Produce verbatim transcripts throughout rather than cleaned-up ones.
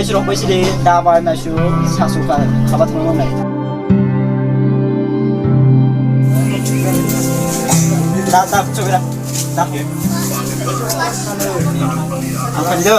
Sirok bai sidi da bai maisu sasu ka khaba thangma nai. Da da chobira da. Ang kan do.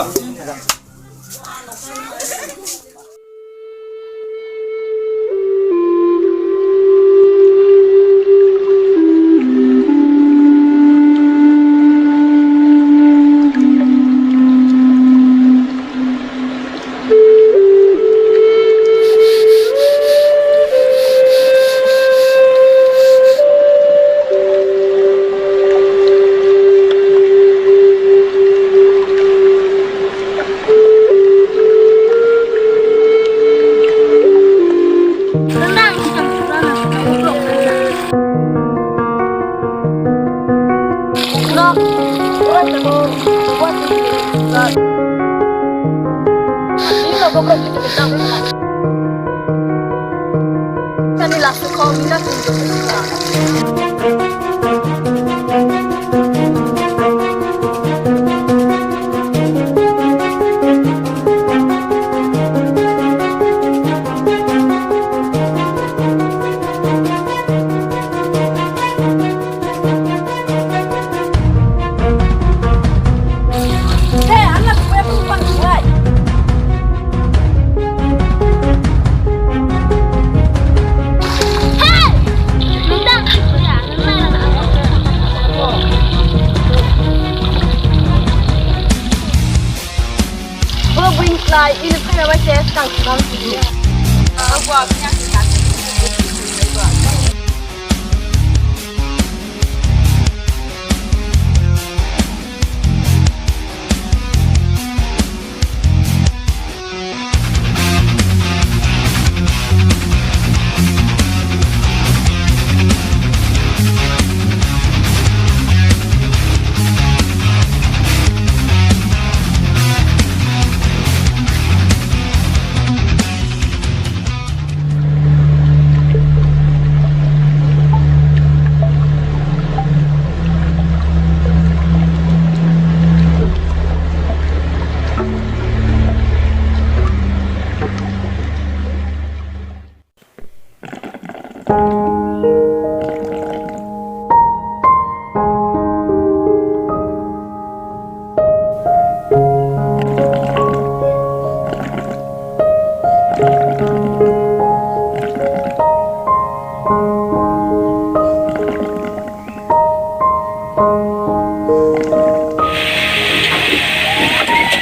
Bo buini slai, ini phaina bai se skang skang sidi.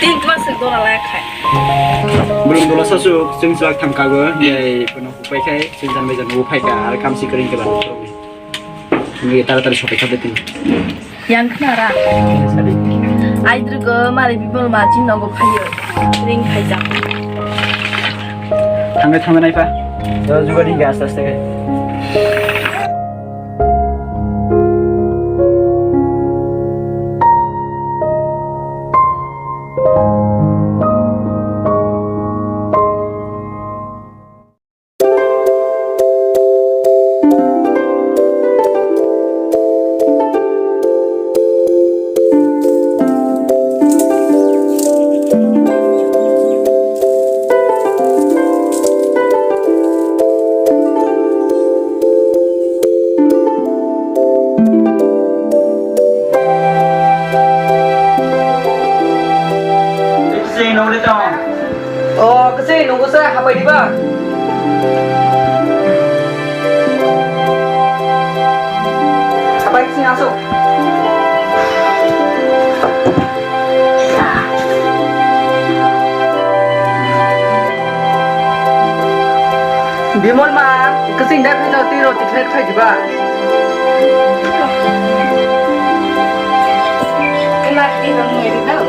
Tin masuk dona layak khai. Belum dolo sasuk, sing suak tham kago, yai, kono kupai khai, sing jan bai jan upai ka, ar kam si kering ke ban. Ini taratari sopai kha de tin. Yang khnara. Aidrwgo mari bibol ma chin nogo phaio. Ring phaijak. Thangnai thangnai nai pha. Jugadi gas aste. Sing nungri tong. O, kwchwi nungkuksa hapai diba? Hapai kwchwi asuk. Bimol ma, kwchwi dai phaino twi roti khlai phai diba? Kena twi rok nai ri dao.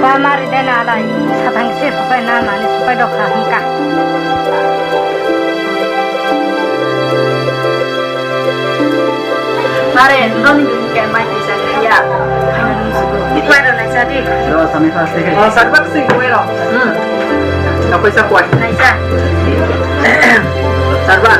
Ba mari de na lai, sathang se papai na mani supai dokha hingka. Mare, noni ke mai tisa ya. Ipai ro nai sadi. Ro sami paste ke. Oh, sarba si kuero. Hmm. Apa isa kuai? Nai sa. Sarba.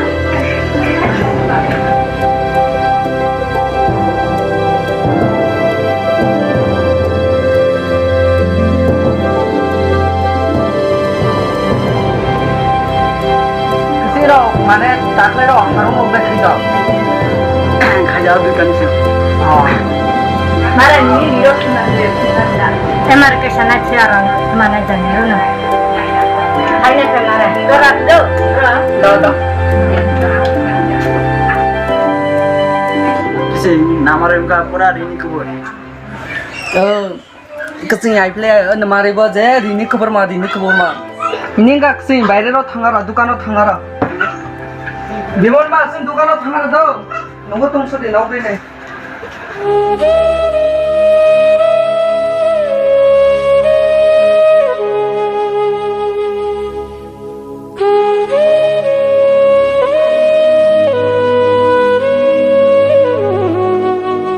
Mara ni ni yo suna de suna da. Emar ke sana chi arang mana jani ro na. Hai na pe mara. Do ra do. Do do. Kisi namar em ka pura rini kubur. Oh. Kwchwng ai phle, o nwmari bo je rini kwbwrma, rini kwbwrma. Hini wngkha kwchwng baire ro thangara, dukano thangara. Bimol ma, chwng dukano thangara do. Nungo tongso de, nok de ne.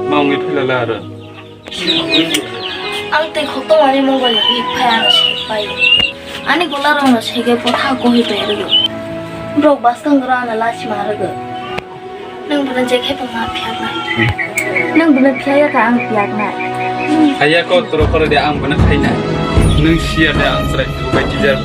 Ma wngwi thwi lala aro. Ang tei khokto mani mobile ni bihik phai ano sek pai. Ani gola rong no sege botha kohi pai rwgo. Borok bwskang ro ano lachima rwgo. Nwng bono je khe tongma phiyaknai. Nwng bono phiyaya kha ang phiyaknai. Haya ko toro khoro de ang bono khainai. Nwng siya de ang chwrai bai tijak.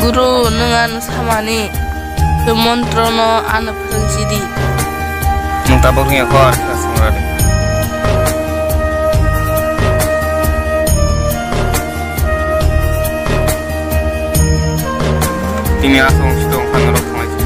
Guru, nwng ano samani tei montrono ano phrwng sidi. Nwng tabuk wngya kho, ar khe aswk rwdi. Tini aswk wngsi tong kha norok thanglaisi.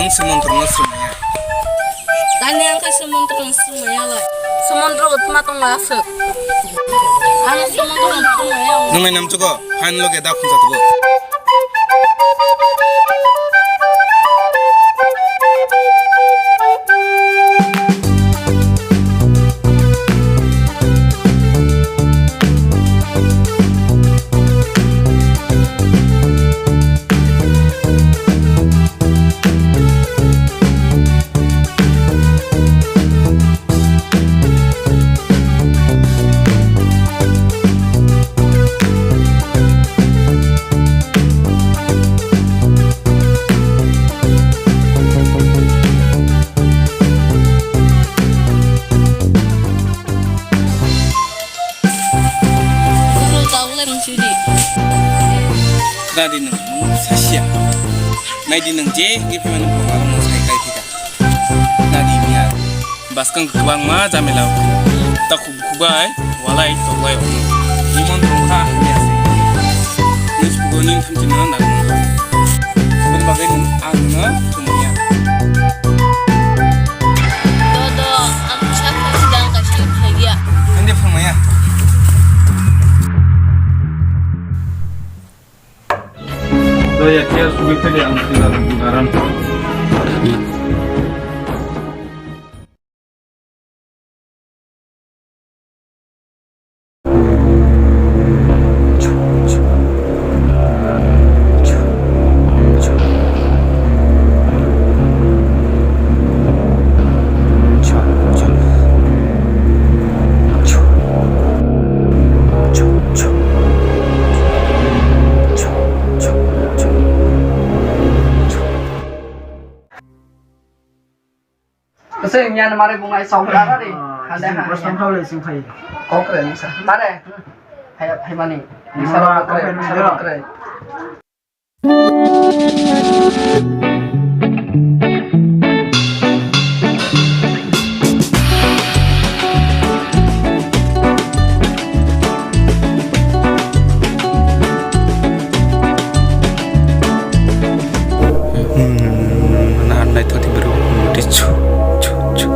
Sumantro no sumaya. Tani ang khe sumantro no sumaya lai. Sumantro utma tong aswk. Ano sumantro no sumaya. Nung nai namchuko, phan loge da khum jatugo. Nadi nung, nung sasia. Nadi nung je, je phaimani phungo nung sai kai phika. Nadi miya. Baskang kwbangma jamela. Takhuk bukhuk bai, walai toklai ono. Imon tongkha hamya se. Nung sukuni thamchi no nang. Bini bagwi nung ang no thumya. Dodo, ang chakha sidang kaisa khaiya. Hindi phumaya. Do ya kya sugui phele ang sila garam. Kasi yan mare bungai song rara ri. Ah, hande sing ha, prosto yan. Kau le sing phai. Kau kre ni sa. Mare. Hai, hai mani. Ni sa kau kre, ni sa kre. Hmm, na naithok di bro, muti chu, chu, chu.